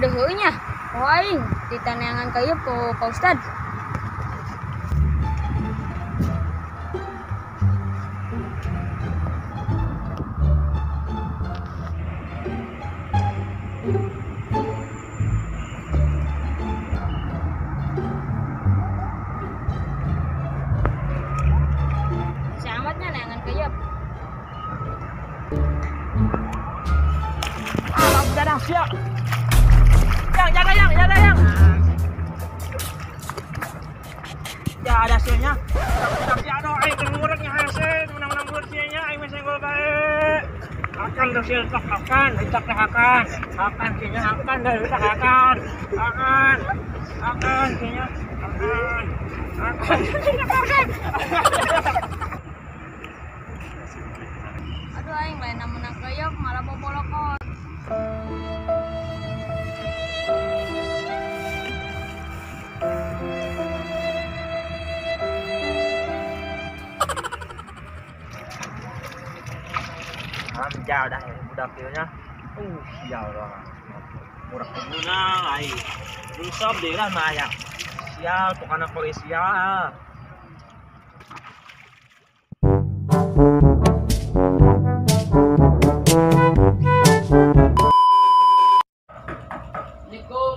Aduh heueuh nya. Oh aing ditaneangan kayeup ku Pak Ustad. Selamatnya neangan kayeup. Ah, udah siap. Yang jaga yang, jaga yang. Ya ada hasilnya. Tapi aduh aing kemureknya hese, menang-menang kursinya aing mah senggol bae. Akan hasil tak akan, tak akan. Akan sinya akan dari tak akan. Akan. Akan sinya akan. Akan. Aduh aing lain menang keyok malah bobolokot. Jauh dah budak nya. Jauh dah. Murah menang ai. Rusop deui lah mah aya. Sial pokona koi sial. Assalamualaikum.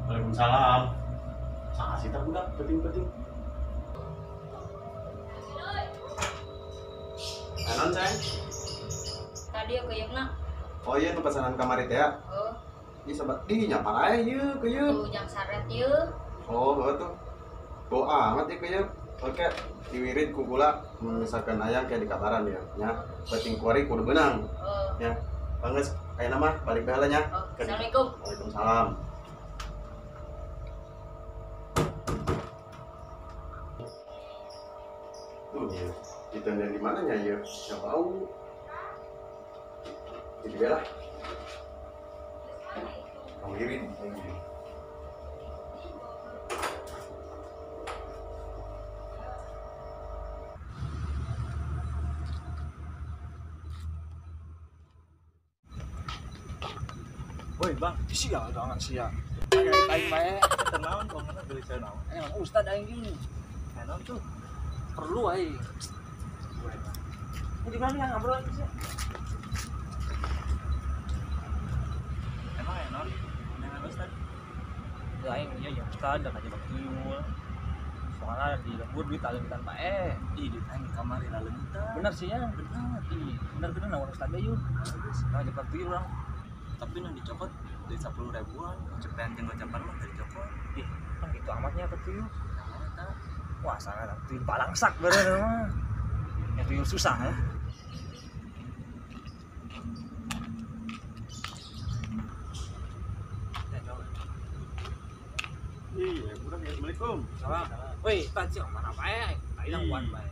Waalaikumsalam. Saha sih tah budak penting-penting. Anon sayang. Tadi ya keyeupna. Oh iya nu pesanan kamari teh ya. Oh. Ih sabat di nya parae ieu keuyeup. Tuh jang saret ieu. Oh, heuh tuh. Bau amat ieu keuyeup. Oke, diwirid ku gula mun misalkan aya kayak di kabaran ya nya. Penting kuari kudu beunang. Oh. Ya. Banggeus ayeuna mah balik bae nya. Oh, Assalamualaikum. Waalaikumsalam. Tuh, iya. Ditenden di mana nya ieu? Ya bau. Jadi lah. Kamu irin. Woi bang, sial banget sial. Kayak aing bae, tenaon kok mana beli naon. Emang ustad aing gini. Naon tuh? Perlu aing. Ini di mana yang ngobrol sih? Emang ya non? Dengan ustad. Ya aing iya ya ustad dah kajebak tuyul. Soalnya di lembur duit aleungitan bae. Ih, duit aing di kamar aleungitan. Bener sih ya, bener. Ih, bener-bener naon ustad bae yun. Nah, jebak tuyul urang. Tapi nu dicopot duit 10 ribuan, cepetan jeung gocapan mah teu dicopot. Ih, kan gitu amatnya ke tuyul. Wah, sangat tuyul balangsak bener mah. Ya tuyul susah ya. Iya, budak assalamualaikum. Salam. Woi, tadi mana bae? Aing buan bae.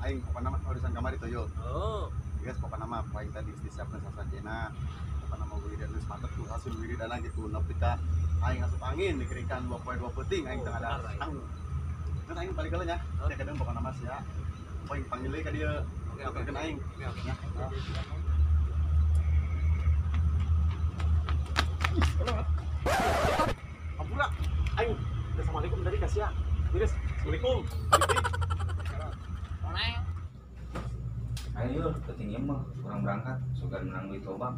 Aing pokona mah urusan kamari tuyul. Oh. Guys, pokona mah aing tadi disiapkeun sasajena. Pokona mah wiridan geus mantep tuh hasil wiridana gitu nepi ka aing asup angin dikerikan 2 poe 2 peuting aing teu ada. Terus aing balik heula nya. Teh kadang pokona mah sia. Aing panggil deui ka dieu. Oke, oke. Aing. Oke, oke. Ampura. Aing. Assalamualaikum tadi ka sia. Geus, Assalamualaikum. Ayo, penting ieu mah urang berangkat, sugan menang duit loba.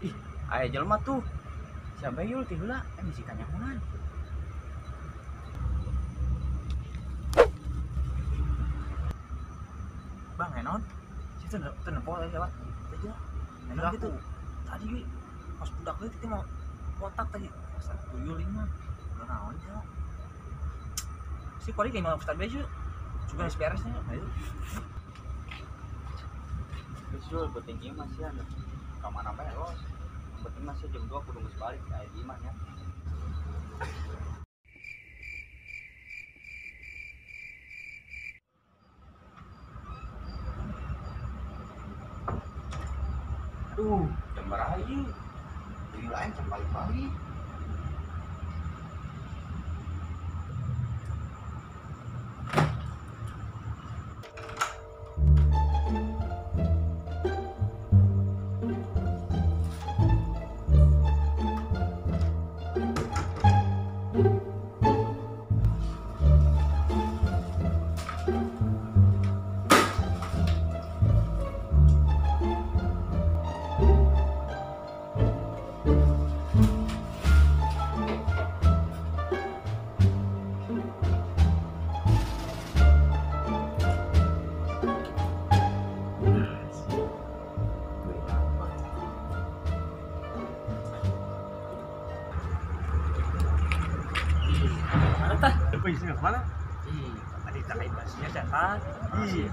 Ih, aya jelema tuh. Siapa yul ti heula, bisi kanyahonan. Bang Enon, situ teu nempo tadi lewat. Tadi Enon gitu. Tadi pas budak itu mau kontak tadi. Masa tuyul ini mah. Udah naon ya. Si kori kayak mau Ustad Beju. Juga harus beresnya. Ayo. Betul, penting ieu mah sia. Ka mana bae los. Penting mah sia jam 2 kudu geus balik aya di imah nya. Aduh, jam berapa ieu? Jadi lain jam balik-balik. Mana? Ih, tadi tak kayak bahasnya setan. Iya.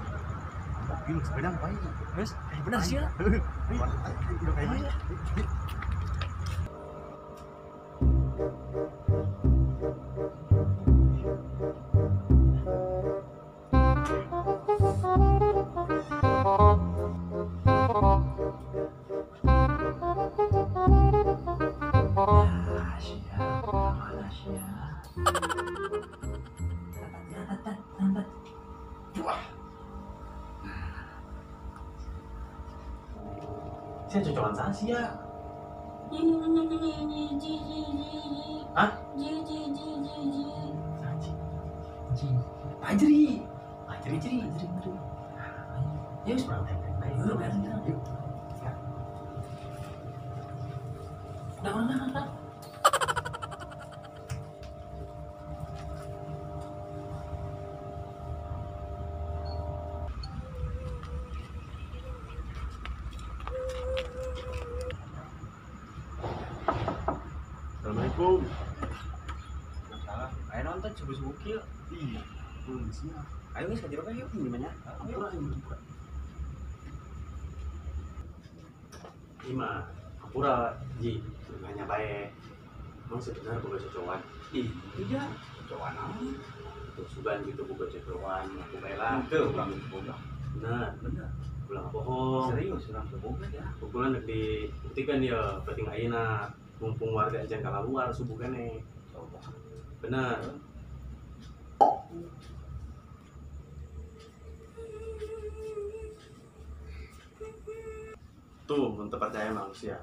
Mobil sepeda apa ini? Terus, benar sih ya. Saya cocokan saha sih ya? Hah? Pajri. Pajri jri. Ya wis berangkat. Yuk. Udah mana? Assalamualaikum. Salah. Ayo nonton subuh-subuh kieu. Iya. Belum siap. Ayo geus ka jero yuk. Gimana? Ampura aing buka. Ima, ampura ji, nanya bae. Emang sebenarnya boga cocokan? Ih, itu ja. Cocokan naon? Tuh sugan gitu boga cocokan, aku bae lah. Henteu urang boga. Bener, Bener. ulah bohong. Serius urang teu boga ya. Pukulan rek dibuktikan ya penting ayeuna mumpung warga aja kaluar subuh keneh. Coba. Bener. Tuh, mun teu percaya manusia.